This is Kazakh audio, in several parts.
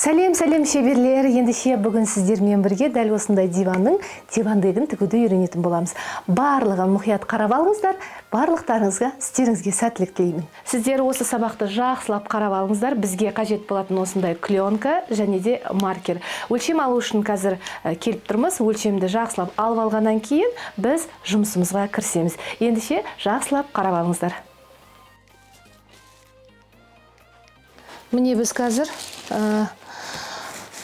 Сәлем, сәлем шеберлер! Ендеше бүгін сіздермен бірге дәл осындай диванның дивандегін тігуді үйренетін боламыз. Барлығын мұқият қарап алыңыздар, барлықтарыңызға істеріңізге сәттілік тілеймін. Сіздер осы сабақты жақсылап қарап алыңыздар. Бізге қажет болатын осындай кленка және де маркер. Өлшем алу үшін қазір келіп тұрмыз. Өлшемді жақсылап алып алғаннан кейін біз жұмысымызға кірісеміз. Ендеше жақсылап қарап алыңыздар. Міне біз қазір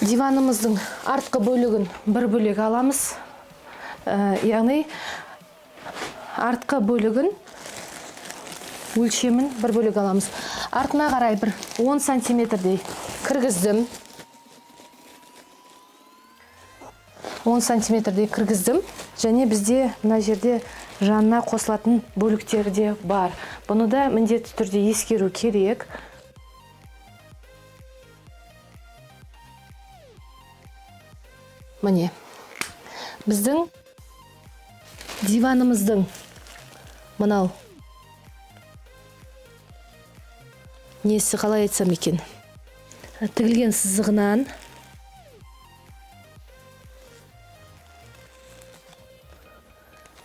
диванымыздың артқы бөлігін бір бөлек аламыз. Яғни артқы бөлігін өлшемін бір бөлек аламыз. Артына қарай бір 10 сантиметрдей кіргіздім. 10 сантиметрдей кіргіздім. Және бізде мына жерде жанына қосылатын бөліктер де бар. Бұны да міндетті түрде ескеру керек. Міне, біздің диванымыздың мынау несі, қалай айтсам екен, тігілген сызығынан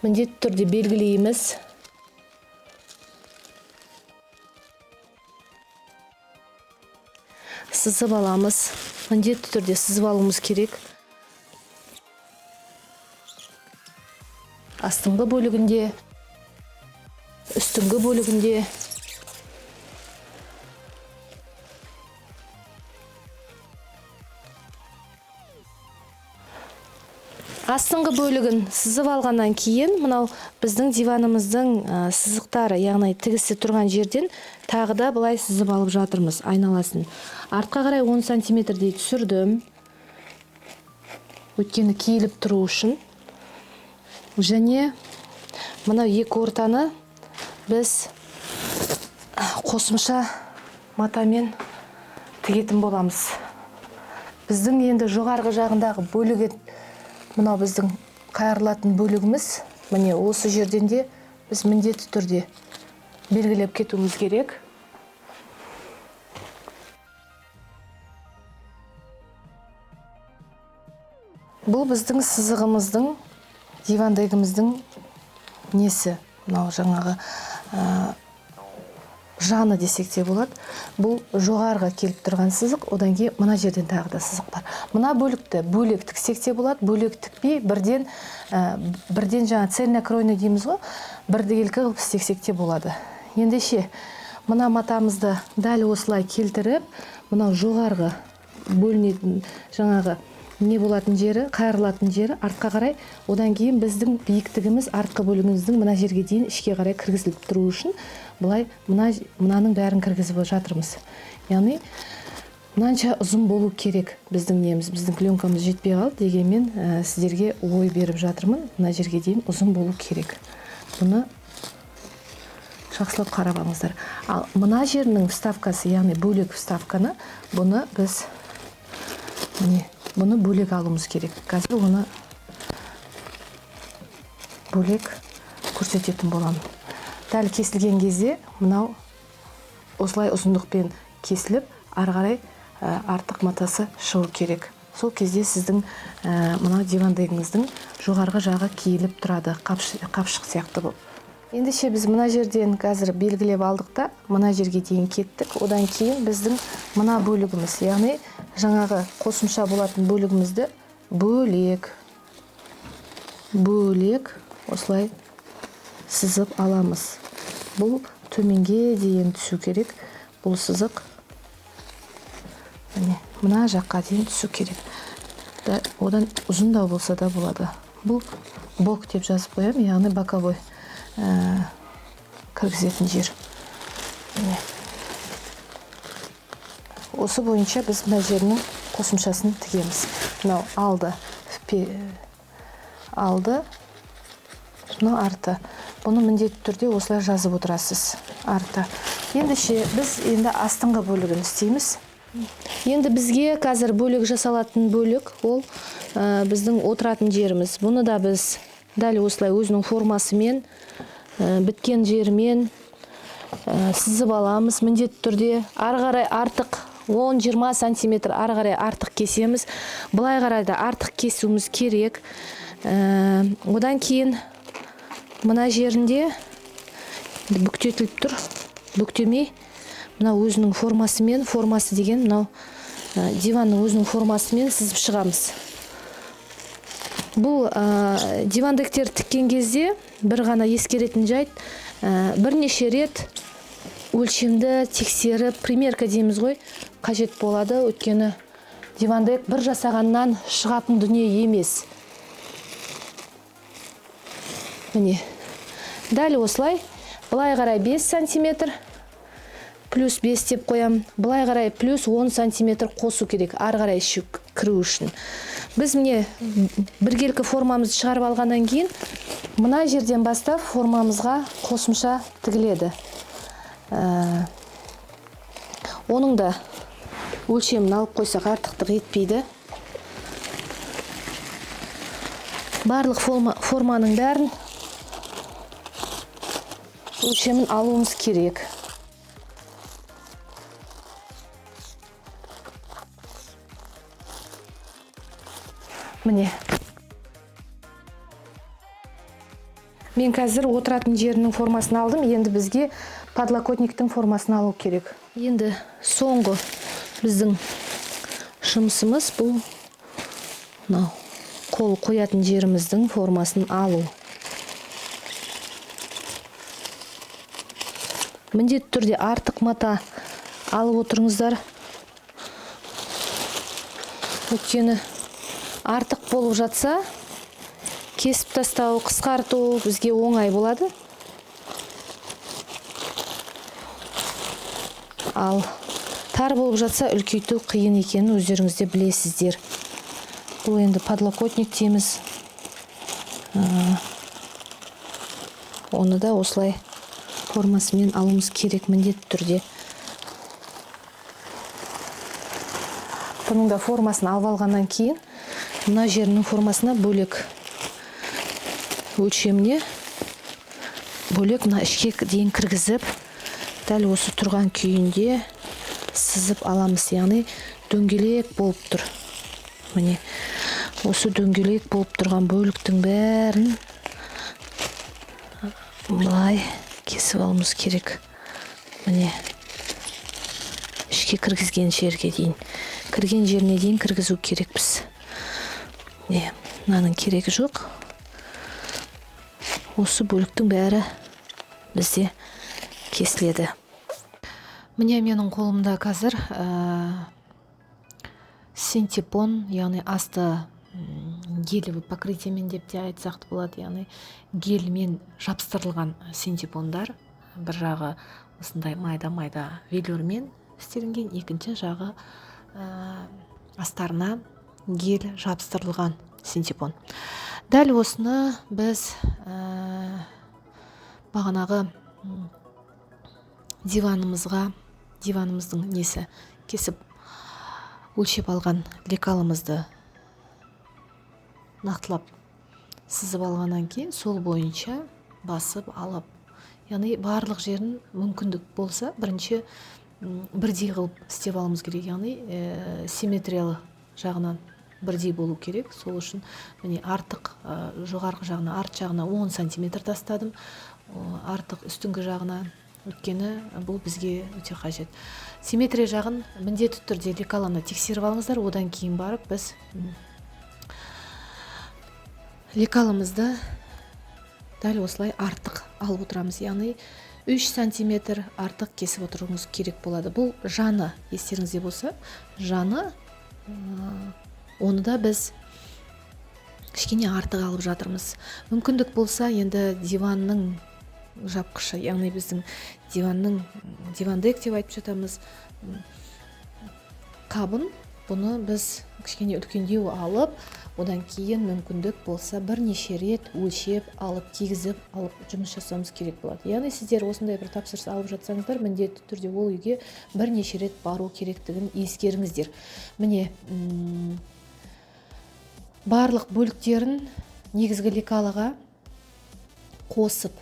міндетті түрде белгілейміз. Сызып аламыз, міндетті түрде сызып алуымыз керек. Астыңғы бөлігінде, үстіңгі бөлігінде. Астыңғы бөлігін сызып алғаннан кейін мынау біздің диванымыздың сызықтары, яғни тігісі тұрған жерден тағы да былай сызып алып жатырмыз айналасын. Артқа қарай 10 сантиметрдей түсірдім, өйткені киіліп тұру үшін. Және мынау екі ортаны біз қосымша матамен тігетін боламыз. Біздің енді жоғарғы жағындағы бөлігі, мынау біздің қайырылатын бөлігіміз, міне осы жерден де біз міндетті түрде белгілеп кетуіміз керек. Бұл біздің сызығымыздың, дивандегіміздің несі, мынау жаңағы жаны десек те болады. Бұл жоғарыға келіп тұрған сызық, одан кейін мына жерден тағы да сызық бар. Мына бөлікті бөлек тіксек те болады, бөлек тікпей бірден жаңа цельнокройный дейміз ғой, бірдегелкі қылып істесек те болады. Ендеше мына матамызды дәл осылай келтіріп, мынау жоғарғы бөлінетін жаңағы не болатын жері, қайырылатын жері артқа қарай, одан кейін біздің биіктігіміз артқы бөлігіміздің мына жерге дейін ішке қарай кіргізіліп тұру үшін былай мынаның бәрін кіргізіп жатырмыз. Яғни мынанша ұзын болу керек біздің неміз, біздің пленкамыз жетпей қалды, дегенмен сіздерге ой беріп жатырмын, мына жерге дейін ұзын болу керек. Бұны жақсылап қарап алыңыздар. Ал мына жерінің вставкасы, яғни бөлек вставканы, бұны біз міне, бұны бөлек алуымыз керек. Қазір оны бөлек көрсететін боламын. Дәл кесілген кезде мынау осылай ұзындықпен кесіліп, ары қарай артық матасы шығу керек. Сол кезде сіздің мынау дивандегіңіздің жоғарғы жағы киіліп тұрады, қапшық сияқты болып. Ендеше біз мына жерден қазір белгілеп алдық та, мына жерге дейін кеттік. Одан кейін біздің мына бөлігіміз, яғни жаңағы қосымша болатын бөлігімізді бөлек осылай сызып аламыз. Бұл төменге дейін түсу керек. Бұл сызық міне мына жаққа дейін түсу керек. Да, одан ұзындау болса да болады. Бұл бок деп жазып қоямын, яғни боковой кіргізетін жер. Міне. Осы бойынша біз мына жерінің қосымшасын тігеміз. Мынау алды, мынау арты. Бұны міндетті түрде осылай жазып отырасыз. Арты. Ендеше біз енді астыңғы бөлігін істейміз. Енді бізге қазір бөлек жасалатын бөлік ол біздің отыратын жеріміз. Бұны да біз дәл осылай өзінің формасымен, біткен жерімен сызып аламыз міндетті түрде. Ары қарай артық 10-20 сантиметр ары қарай артық кесеміз. Былай қарай да артық кесуіміз керек. Одан кейін мына жерінде бүктетіліп тұр, бүктемей мына өзінің формасымен, формасы деген мынау диванның өзінің формасымен сызып шығамыз. Бұл дивандектер тіккен кезде бір ғана ескеретін жайт, бірнеше рет өлшемді тексеріп, примерка дейміз ғой, қажет болады. Өйткені дивандек бір жасағаннан шығатын дүние емес. Міне, дәл осылай, былай қарай 5 сантиметр, плюс 5 деп қоямын, былай қарай плюс 10 сантиметр қосу керек, ары қарай іші кіру үшін. Біз міне біркелкі формамызды шығарып алғаннан кейін мына жерден бастап формамызға қосымша тігіледі. Оның да өлшемін алып қойсақ артықтық етпейді. Барлық форманың бәрін өлшемін алуымыз керек. Міне. Мен қазір отыратын жерінің формасын алдым. Енді бізге подлокотниктің формасын алу керек. Енді соңғы біздің жұмысымыз бұл мынау қол қоятын жеріміздің формасын алу. Міндетті түрде артық мата алып отырыңыздар. Өйткені артық болып жатса, кесіп тастау, қысқарту бізге оңай болады. Ал тар болып жатса, үлкейту қиын екенін өздеріңіз де білесіздер. Бұл енді подлокотник дейміз. Оны да осылай формасымен алуымыз керек міндетті түрде. Бұның да формасын алып алғаннан кейін мына жерінің формасына бөлек өлшеміне бөлек мына ішке дейін кіргізіп, дәл осы тұрған күйінде сызып аламыз. Яғни дөңгелек болып тұр. Міне осы дөңгелек болып тұрған бөліктің бәрін былай кесіп алуымыз керек. Міне ішке кіргізген жерге дейін, кірген жеріне дейін кіргізу керекпіз. Міне мынаның керегі жоқ. Осы бөліктің бәрі бізде кесіледі. Міне менің қолымда қазір синтепон, яғни асты гелевый покрытиемен деп те айтсақ та болады, яғни гельмен жабыстырылған синтепондар. Бір жағы осындай майда-майда велюрмен істелінген, екінші жағы астарына гель жабыстырылған синтепон. Дәл осыны біз бағанағы диванымыздың несі кесіп өлшеп алған лекалымызды нақтылап сызып алғаннан кейін сол бойынша басып алып, яғни барлық жерін мүмкіндік болса бірінші бірдей қылып істеп алуымыз керек, яғни симметриялы жағынан бірдей болу керек. Сол үшін міне артық жоғарғы жағына, арт жағына 10 сантиметр тастадым, артық үстіңгі жағына, өйткені бұл бізге өте қажет. Симметрия жағын міндетті түрде лекаланы тексеріп алыңыздар, одан кейін барып біз лекалымызды дәл осылай артық алып отырамыз, яғни 3 сантиметр артық кесіп отыруымыз керек болады. Бұл жаны, естеріңізде болса, жаны, оны да біз кішкене артық алып жатырмыз. Мүмкіндік болса, енді диванның жапқышы, яғни біздің диванның, дивандек деп айтып жатамыз, қабын, бұны біз кішкене үлкендеу алып, одан кейін мүмкіндік болса бірнеше рет өлшеп алып, кигізіп алып жұмыс жасауымыз керек болады. Яғни сіздер осындай бір тапсырыс алып жатсаңыздар, міндетті түрде ол үйге бірнеше рет бару керектігін ескеріңіздер. Міне, барлық бөліктерін негізгі лекалыға қосып,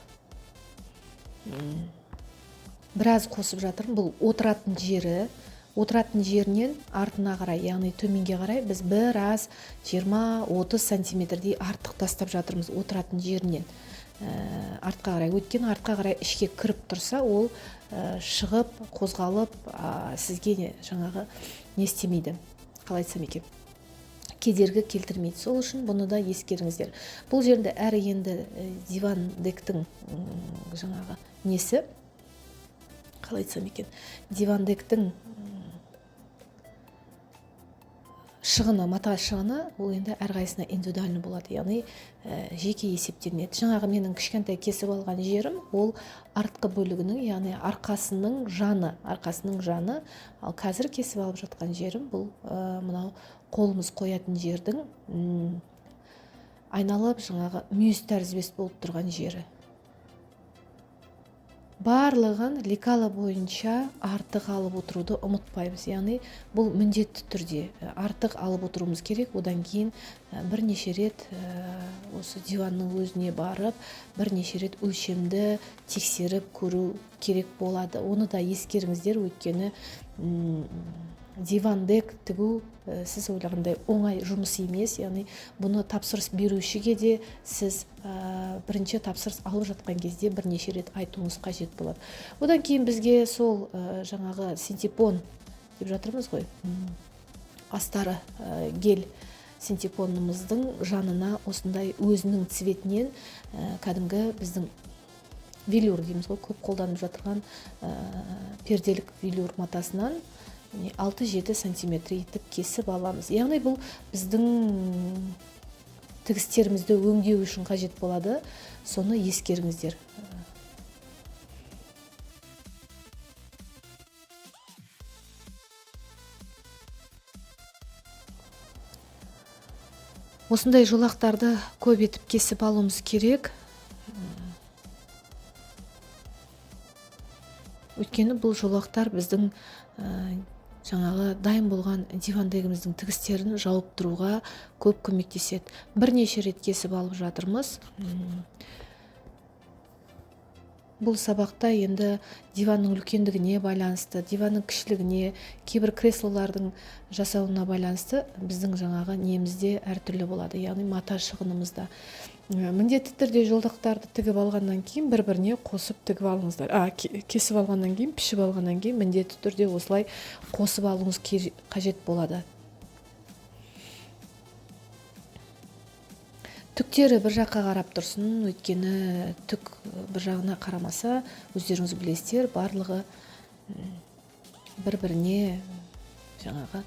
біраз қосып жатырмын. Бұл отыратын жері, Отыратын жерінен артына қарай, яғни төменге қарай біз біраз 20-30 сантиметрдей артық тастап жатырмыз отыратын жерінен. Артқа қарай, өйткені артқа қарай ішке кіріп тұрса, ол шығып, қозғалып, сізге жаңағы не істемейді, қалай айтсам екен, кедергі келтірмейді. Сол үшін бұны да ескеріңіздер. Бұл жерде әрі енді дивандектің жаңағы несі, қалай айтсам екен, дивандектің шығыны, мата шығыны, ол енді әрқайсысына индивидуальный болады, яғни жеке есептелінеді. Жаңағы менің кішкентай кесіп алған жерім, ол артқы бөлігінің, яғни арқасының жаны, арқасының жаны. Ал қазір кесіп алып жатқан жерім бұл мынау қолымыз қоятын жердің айналып жаңағы мүйіз тәріздес болып тұрған жері. Барлығын лекала бойынша артық алып отыруды ұмытпаймыз. Яғни бұл міндетті түрде артық алып отыруымыз керек. Одан кейін бірнеше рет осы диванның өзіне барып, бірнеше рет өлшемді тексеріп көру керек болады. Оны да ескеріңіздер, өйткені дивандек тігу сіз ойлағандай оңай жұмыс емес. Яғни бұны тапсырыс берушіге де сіз бірінші тапсырыс алып жатқан кезде бірнеше рет айтуыңыз қажет болады. Одан кейін бізге сол жаңағы синтепон деп жатырмыз ғой, астары гель синтепонымыздың жанына осындай өзінің цветінен кәдімгі біздің велюр дейміз ғой, көп қолданып жатырған перделік велюр матасынан 6-7 сантиметр етіп кесіп аламыз. Яғни бұл біздің тігістерімізді өңдеу үшін қажет болады. Соны ескеріңіздер. Осындай жолақтарды көп етіп кесіп алуымыз керек. Өйткені бұл жолақтар біздің жаңағы дайын болған дивандегіміздің тігістерін жауып тұруға көп көмектеседі. Бірнеше рет кесіп алып жатырмыз. Бұл сабақта енді диванның үлкендігіне байланысты, диванның кішілігіне, кейбір креслолардың жасауына байланысты біздің жаңағы немізде әртүрлі болады, яғни мата шығынымызда. Міндетті түрде жолдақтарды тігіп алғаннан кейін бір-біріне қосып тігіп алыңыздар. Кесіп алғаннан кейін, пішіп алғаннан кейін міндетті түрде осылай қосып алуыңыз қажет болады. Түктері бір жаққа қарап тұрсын, өйткені түк бір жағына қарамаса, өздеріңіз білесіздер, барлығы бір-біріне жаңағы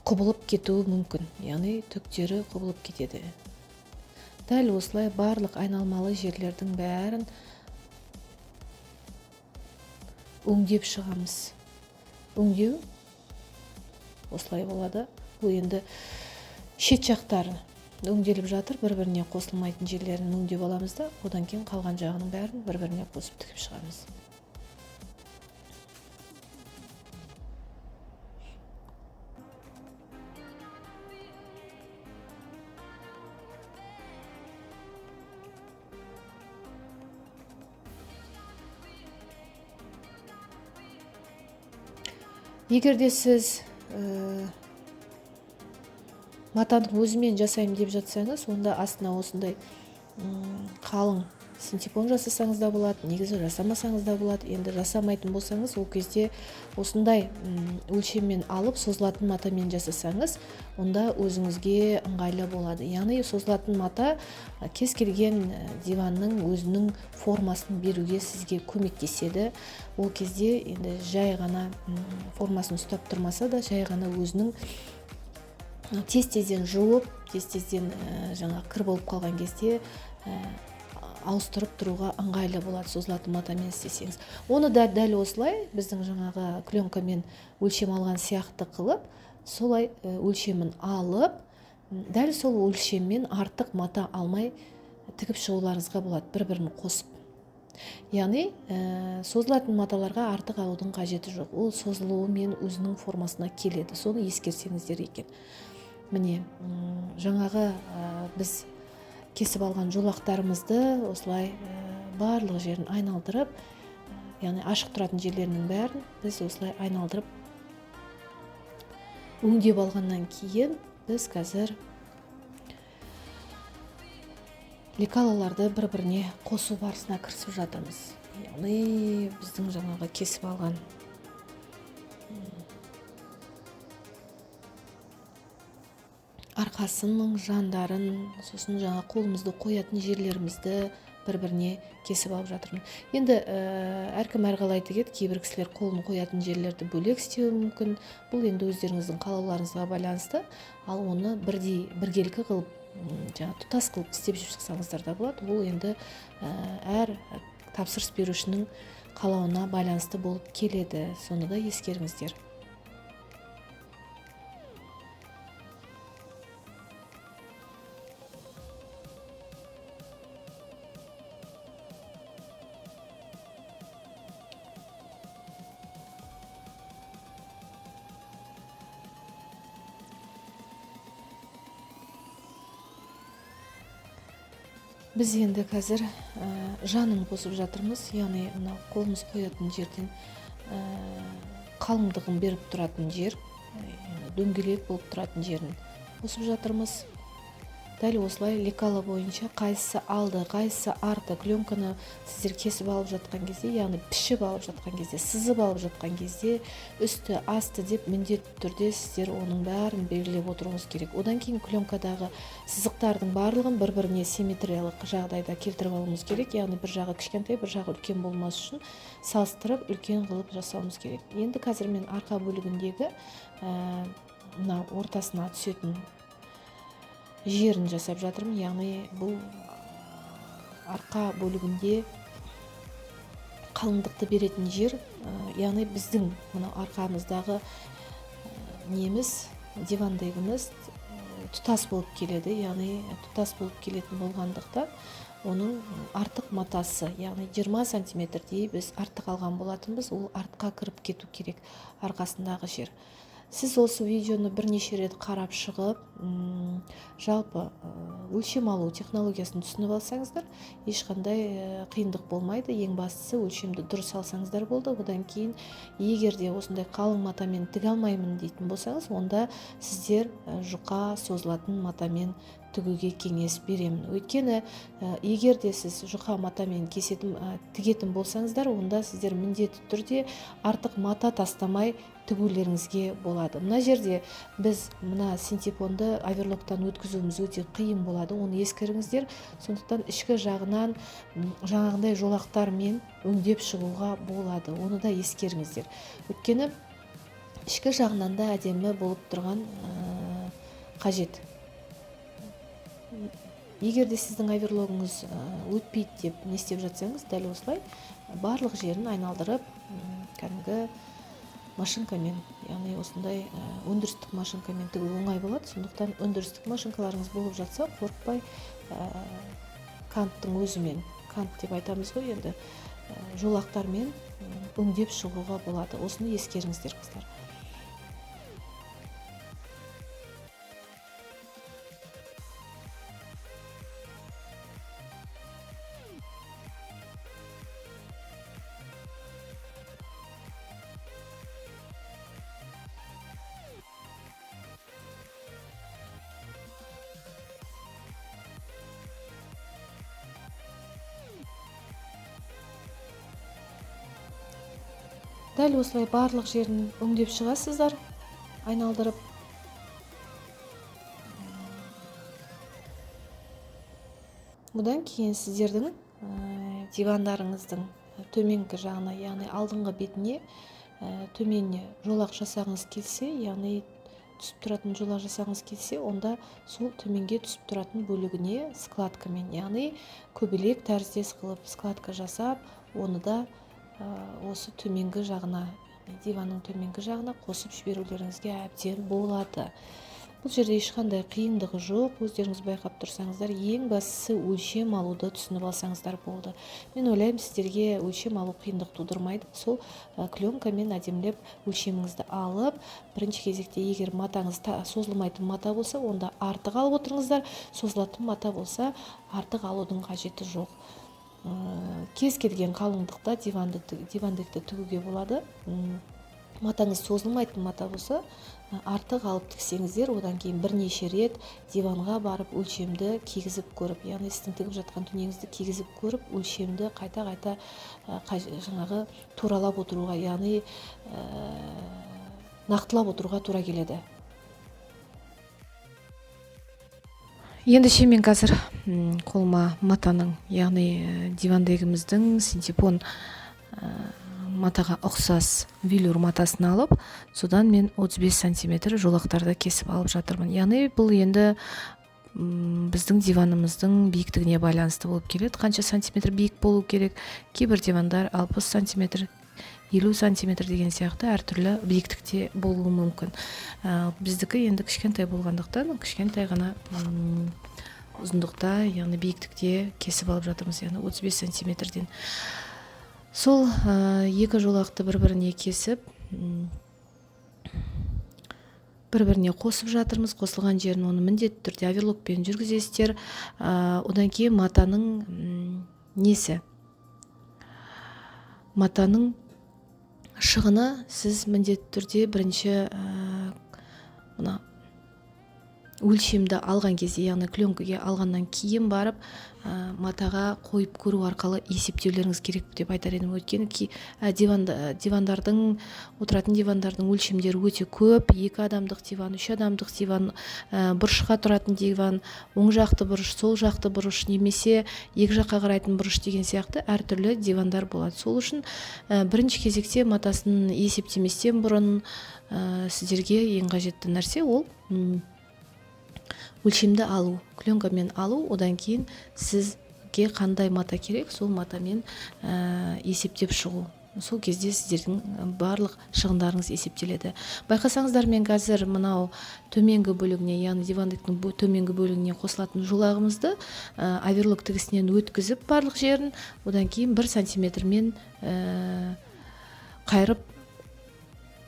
құбылып кетуі мүмкін. Яғни түктері құбылып кетеді. Дәл осылай барлық айналмалы жерлердің бәрін өңдеп шығамыз. Өңдеу осылай болады. Бұл енді шет жақтары өңделіп жатыр, бір-біріне қосылмайтын жерлерін өңдеп аламыз да, одан кейін қалған жағының бәрін бір-біріне қосып тігіп шығамыз. Егер де сіз матаның өзімен жасаймын деп жатсаңыз, онда астына осындай қалың синтепон жасасаңыз да болады, негізі жасамасаңыз да болады. Енді жасамайтын болсаңыз, ол кезде осындай өлшеммен алып созылатын матамен жасасаңыз, онда өзіңізге ыңғайлы болады. Яғни созылатын мата кез келген диванның өзінің формасын беруге сізге көмектеседі. Ол кезде енді жай ғана формасын ұстап тұрмаса да, жай ғана өзінің тез-тезден жуып, тез-тезден жаңа кір болып қалған кезде ауыстырып тұруға ыңғайлы болады созылатын матамен істесеңіз. Оны да дәл осылай біздің жаңағы пленкамен өлшем алған сияқты қылып, солай өлшемін алып, дәл сол өлшеммен артық мата алмай тігіп шығуларыңызға болады, бір-бірін қосып. Яғни созылатын маталарға артық алудың қажеті жоқ. Ол созылуымен өзінің формасына келеді. Соны ескерсеңіздер екен. Міне, жаңағы біз кесіп алған жолақтарымызды осылай барлық жерін айналдырып, яғни ашық тұратын жерлерінің бәрін біз осылай айналдырып Өңдеп алғаннан кейін біз қазір лекалаларды бір-біріне қосу барысына кірісіп жатырмыз. Яғни біздің жаңағы кесіп алған арқасының жандарын, сосын жаңа қолымызды қоятын жерлерімізді бір-біріне кесіп алып жатырмын. Енді әркім әрқалай тігеді, кейбір кісілер қолын қоятын жерлерді бөлек істеуі мүмкін. Бұл енді өздеріңіздің қалауларыңызға байланысты, ал оны бірдей біркелкі қылып, жаңа тұтас қылып істеп шықсаңыздар да болады. Ол енді әр тапсырыс берушінің қалауына байланысты болып келеді. Соны да ескеріңіздер. Біз енді қазір жанын қосып жатырмыз, яғни мынау қолымыз қоятын жерден қалыңдығын беріп тұратын жер, дөңгелек болып тұратын жерін қосып жатырмыз. Дәл осылай лекала бойынша қайсысы алды, қайсысы арты, пленканы сіздер кесіп алып жатқан кезде, яғни пішіп алып жатқан кезде, сызып алып жатқан кезде үсті, асты деп міндетті түрде сіздер оның бәрін белгілеп отыруыңыз керек. Одан кейін пленкадағы сызықтардың барлығын бір-біріне симметриялық жағдайда келтіріп алуымыз керек, яғни бір жағы кішкентай, бір жағы үлкен болмас үшін салыстырып үлкен қылып жасауымыз керек. Енді қазір мен арқа бөлігіндегі мына ортасына түсетін жерін жасап жатырмын, яғни бұл арқа бөлігінде қалыңдықты беретін жер, яғни біздің мына арқамыздағы неміз, дивандегіміз тұтас болып келеді, яғни тұтас болып келетін болғандықтан оның артық матасы, яғни 20 сантиметрдей біз артық алған болатынбыз, ол артқа кіріп кету керек арқасындағы жер. Сіз осы видеоны бірнеше рет қарап шығып, жалпы өлшем алу технологиясын түсініп алсаңыздар, ешқандай қиындық болмайды. Ең бастысы өлшемді дұрыс алсаңыздар болды. Одан кейін егер де осындай қалың матамен тіге алмаймын дейтін болсаңыз, онда сіздер жұқа созылатын матамен тігуге кеңес беремін. Өйткені егер де сіз жұқа матамен тігетін болсаңыздар, онда сіздер міндетті түрде артық мата тастамай тігулеріңізге болады. Мына жерде біз мына синтепонды оверлоктан өткізуіміз өте қиын болады, оны ескеріңіздер. Сондықтан ішкі жағынан жаңағындай жолақтармен өңдеп шығуға болады, оны да ескеріңіздер. Өйткені ішкі жағынан да әдемі болып тұрған қажет. Егер де сіздің оверлогыңыз өтпейді деп не істеп жатсаңыз, дәл осылай барлық жерін айналдырып, кәдімгі машинкамен, яғни осындай өндірістік машинкамен тігу оңай болады. Сондықтан өндірістік машинкаларыңыз болып жатса, қорықпай канттың өзімен, кант деп айтамыз ғой енді, жолақтармен өңдеп шығуға болады. Осыны ескеріңіздер, қыздар. Дәл осылай барлық жерін өңдеп шығасыздар, айналдырып. Бұдан кейін сіздердің дивандарыңыздың төменгі жағына, яғни алдыңғы бетіне төменіне жолақ жасағыңыз келсе, яғни түсіп тұратын жолақ жасағыңыз келсе, онда сол төменге түсіп тұратын бөлігіне складкамен, яғни көбелек тәріздес қылып складка жасап, оны да осы төменгі жағына, диванның төменгі жағына қосып жіберулеріңізге әбден болады. Бұл жерде ешқандай қиындығы жоқ, өздеріңіз байқап тұрсаңыздар, ең бастысы өлшем алуды түсініп алсаңыздар болды. Мен ойлаймын, сіздерге өлшем алу қиындық тудырмайды. Сол пленкамен әдемілеп өлшеміңізді алып, бірінші кезекте егер матаңыз созылмайтын мата болса, онда артық алып отырыңыздар, созылатын мата болса, артық алудың қажеті жоқ. Кез келген қалыңдықта дивандекті тігуге болады. Матаңыз созылмайтын мата болса, артық алып тіксеңіздер, одан кейін бірнеше рет диванға барып өлшемді кигізіп көріп, яғни сіздің тігіп жатқан дүниеңізді кигізіп көріп, өлшемді қайта-қайта, жаңағы туралап отыруға, яғни, нақтылап отыруға тура келеді. Ендеше мен қазір, қолыма матаның, яғни, дивандегіміздің синтепон, матаға ұқсас велюр матасын алып, содан мен 35 сантиметр жолақтарды кесіп алып жатырмын. Яғни бұл енді, біздің диванымыздың биіктігіне байланысты болып келеді. Қанша сантиметр биік болу керек? Кейбір дивандар 60 сантиметр, 50 сантиметр деген сияқты әртүрлі биіктікте болуы мүмкін. Біздікі енді кішкентай болғандықтан кішкентай ғана, ұзындықта, яғни биіктікте кесіп алып жатырмыз, яғни 35 сантиметрден. Сол, екі жолақты бір-біріне кесіп, бір-біріне қосып жатырмыз. Қосылған жерін оны міндетті түрде оверлокпен жүргізесіздер. Одан кейін матаның, несі? Матаның шығыны сіз міндетті түрде бірінші, мына өлшемді алған кезде, яғни пленкаге алғаннан кейін барып, матаға қойып көру арқылы есептеулеріңіз керек деп айтар едім. Өйткені отыратын дивандардың өлшемдері өте көп. 2 адамдық диван, 3 адамдық диван, бұрышқа тұратын диван, оң жақты бұрыш, сол жақты бұрыш, немесе екі жаққа қарайтын бұрыш деген сияқты әртүрлі дивандар болады. Сол үшін, бірінші кезекте матасын есептеместен бұрын, сіздерге ең қажетті нәрсе ол, өлшемді алу, пленкамен алу. Одан кейін сізге қандай мата керек, сол матамен, есептеп шығу. Сол кезде сіздердің барлық шығындарыңыз есептеледі. Байқасаңыздар, мен қазір мынау төменгі бөлігіне, яғни дивандықтың төменгі бөлігіне қосылатын жолағымызды, оверлок тігісінен өткізіп барлық жерін, одан кейін 1 сантиметрмен, қайырып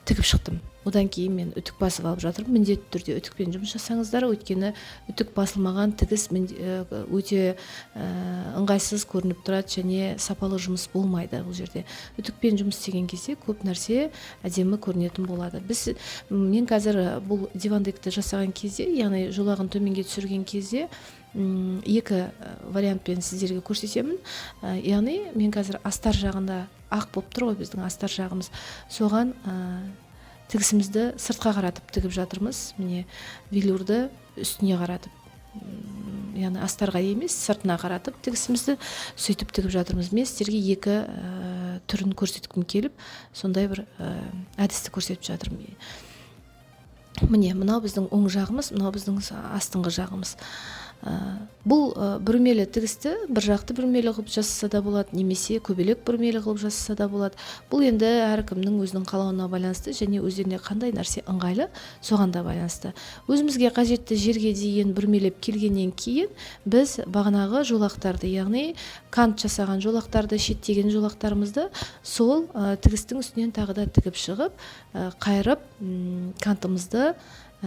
тігіп шықтым. Одан кейін мен үтік басып алып жатырмын. Міндетті түрде үтікпен жұмыс жасаңыздар, өйткені үтік басылмаған тігіс өте, ыңғайсыз көрініп тұрады және сапалы жұмыс болмайды бұл жерде. Үтікпен жұмыс істеген кезде көп нәрсе әдемі көрінетін болады. Мен қазір бұл дивандекті жасаған кезде, яғни жолағын төменге түсірген кезде, екі вариантпен сіздерге көрсетемін. Яғни мен қазір астар жағында ақ болып тұр ғой біздің астар жағымыз. Соған, тігісімізді сыртқа қаратып тігіп жатырмыз. Міне велюрді үстіне қаратып, яғни астарға емес, сыртына қаратып тігісімізді сөйтіп тігіп жатырмыз. Мен сіздерге екі, түрін көрсеткім келіп, сондай бір, әдісті көрсетіп жатырмын. Міне, мынау біздің оң жағымыз, мынау біздің астыңғы жағымыз. Бұл, бүрмелі тігісті бір жақты бүрмелі қылып жасаса да болады, немесе көбелек бүрмелі қылып жасаса да болады. Бұл енді әркімнің өзінің қалауына байланысты және өздеріне қандай нәрсе ыңғайлы, соған да байланысты. Өзімізге қажетті жерге дейін бүрмелеп келгеннен кейін біз бағанағы жолақтарды, яғни кант жасаған жолақтарды, шеттеген жолақтарымызды сол, тігістің үстінен тағы да тігіп шығып, қайырып, кантымызды,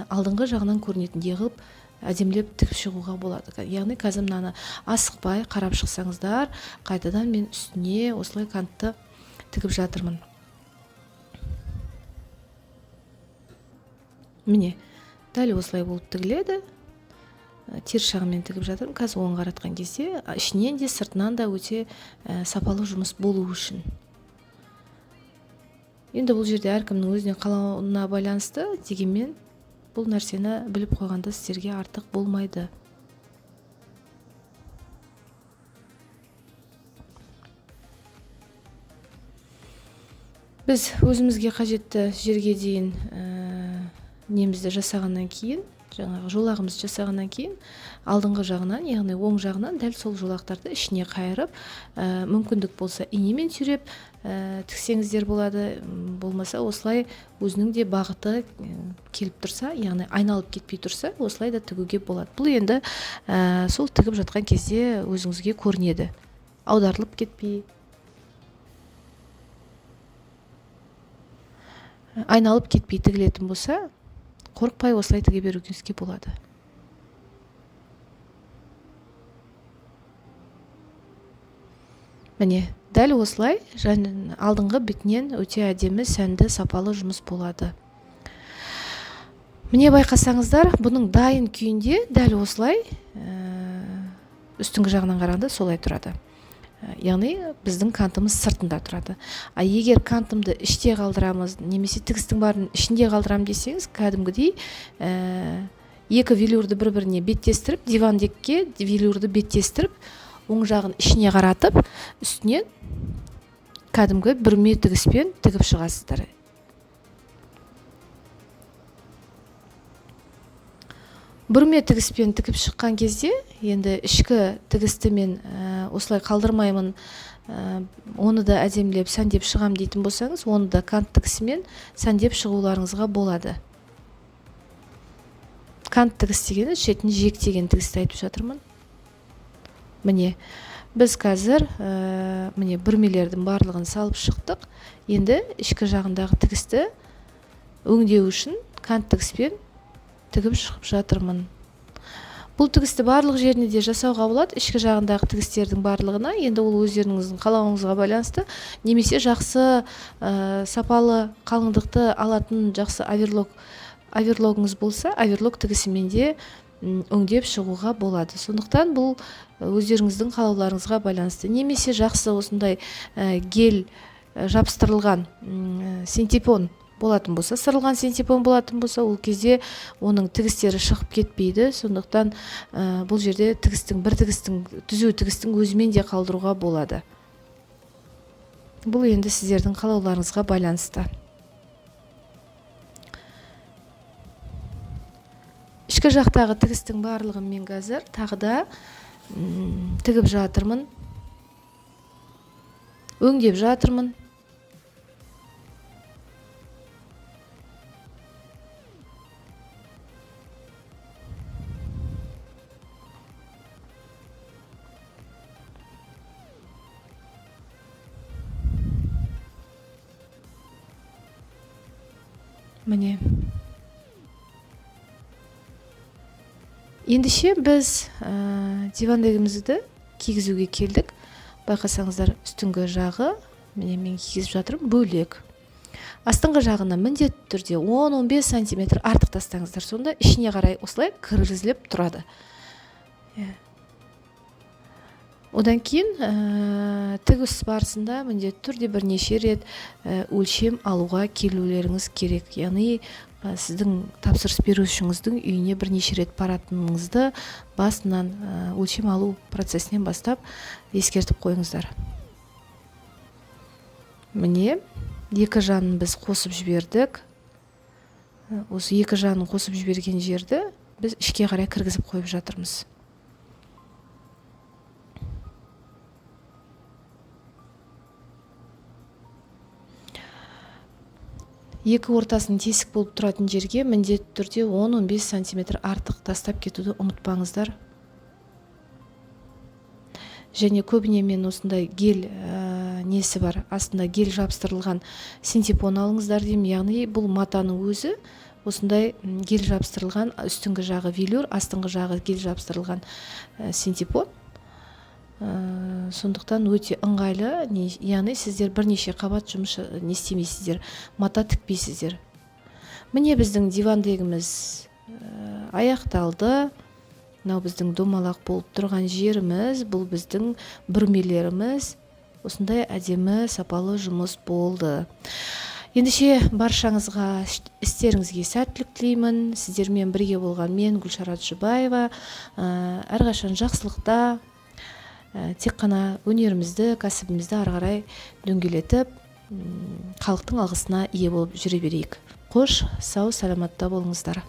алдыңғы жағынан көрінетіндей қылып әдемілеп тігіп шығуға болады. Яғни қазір мынаны асықпай қарап шықсаңыздар, қайтадан мен үстіне осылай кантты тігіп жатырмын. Міне, дәл осылай болып тігіледі. Теріс жағымен тігіп жатырмын. Қазір оң қаратқан кезде ішінен де сыртынан да өте, сапалы жұмыс болу үшін. Енді бұл жерде әркімнің өзіне қалауына байланысты, дегенмен бұл нәрсені біліп қойғанда сіздерге артық болмайды. Біз өзімізге қажетті жерге дейін, немізді жасағаннан кейін, жаңағы жолағымызды жасағаннан кейін алдыңғы жағынан, яғни оң жағынан дәл сол жолақтарды ішіне қайырып, мүмкіндік болса инемен сүйреп, тіксеңіздер болады, болмаса осылай өзінің де бағыты, келіп тұрса, яғни айналып кетпей тұрса, осылай да тігуге болады. Бұл енді, сол тігіп жатқан кезде өзіңізге көрінеді, аударылып кетпей, айналып кетпей тігілетін болса, қорықпай осылай тіге беруіңізге болады. Міне, дәл осылай алдыңғы бетінен өте әдемі, сәнді, сапалы жұмыс болады. Міне, байқасаңыздар, бұның дайын күйінде дәл осылай, үстіңгі жағынан қарағанда солай тұрады. Яғни біздің кантымыз сыртында тұрады. А егер кантымды іште қалдырамыз, немесе тігістің барын ішінде қалдырамын десеңіз, кәдімгідей екі велюрді бір-біріне беттестіріп, дивандекке велюрді беттестіріп, оң жағын ішіне қаратып, үстінен кәдімгі бүрме тігіспен тігіп шығасыздар. Бүрме тігіспен тігіп шыққан кезде, енді ішкі тігісті мен осылай қалдырмаймын, оны да әдемілеп сәндеп шығам дейтін болсаңыз, оны да кант тігісімен сәндеп шығуларыңызға болады. Кант тігіс дегені шетін жиектеген тігісті айтып жатырмын. Міне, біз қазір міне бүрмелердің барлығын салып шықтық. Енді ішкі жағындағы тігісті өңдеу үшін кант тігіспен тігіп шығып жатырмын. Бұл тігісті барлық жеріне де жасауға болады, ішкі жағындағы тігістердің барлығына. Енді ол өздеріңіздің қалауыңызға байланысты, немесе жақсы сапалы қалыңдықты алатын жақсы оверлогыңыз болса, оверлог тігісімен де өңдеп шығуға болады. Сондықтан бұл өздеріңіздің қалауларыңызға байланысты. Немесе жақсы осындай гель жабыстырылған синтепон болатын болса, сырылған синтепон болатын болса, ол кезде оның тігістері шығып кетпейді. Сондықтан бұл жерде тігістің, бір тігістің, түзу тігістің өзімен де қалдыруға болады. Бұл енді сіздердің қалауларыңызға байланысты. Ішкі жақтағы тігістің барлығын мен қазір тағы да тігіп жатырмын, өңдеп жатырмын. Міне. Ендеше біз дивандегімізді кигізуге келдік. Байқасаңыздар, үстіңгі жағы, міне мен кигізіп жатырмын, бөлек. Астыңғы жағына міндетті түрде 10-15 сантиметр артық тастаңыздар, сонда ішіне қарай осылай кіргізіліп тұрады. Одан кейін тігіс барысында міндетті түрде бірнеше рет өлшем алуға келулеріңіз керек. Яғни сіздің тапсырыс берушіңіздің үйіне бірнеше рет баратыныңызды басынан өлшем алу процесінен бастап ескертіп қойыңыздар. Міне, екі жанын біз қосып жібердік. Осы екі жанын қосып жіберген жерді біз ішке қарай кіргізіп қойып жатырмыз. Екі ортасының тесік болып тұратын жерге міндетті түрде 10-15 сантиметр артық тастап кетуді ұмытпаңыздар. Және көбіне мен осындай гель несі бар, астында гель жабыстырылған синтепон алыңыздар деймін. Яғни бұл матаның өзі осындай гель жабыстырылған, үстіңгі жағы велюр, астыңғы жағы гель жабыстырылған синтепон. Сондықтан өте ыңғайлы, яғни сіздер бірнеше қабат жұмыс не істемейсіздер, мата тікпейсіздер. Міне біздің дивандегіміз аяқталды. Мынау біздің домалақ болып тұрған жеріміз, бұл біздің бүрмелеріміз. Осындай әдемі сапалы жұмыс болды. Ендеше баршаңызға істеріңізге сәттілік тілеймін. Сіздермен бірге болған мен Гүлшарат Жұбаева. Әрқашан жақсылықта, тек қана өнерімізді, кәсібімізді ары қарай дөңгелетіп, халықтың алғысына ие болып жүре берейік. Қош, сау, саламатта болыңыздар.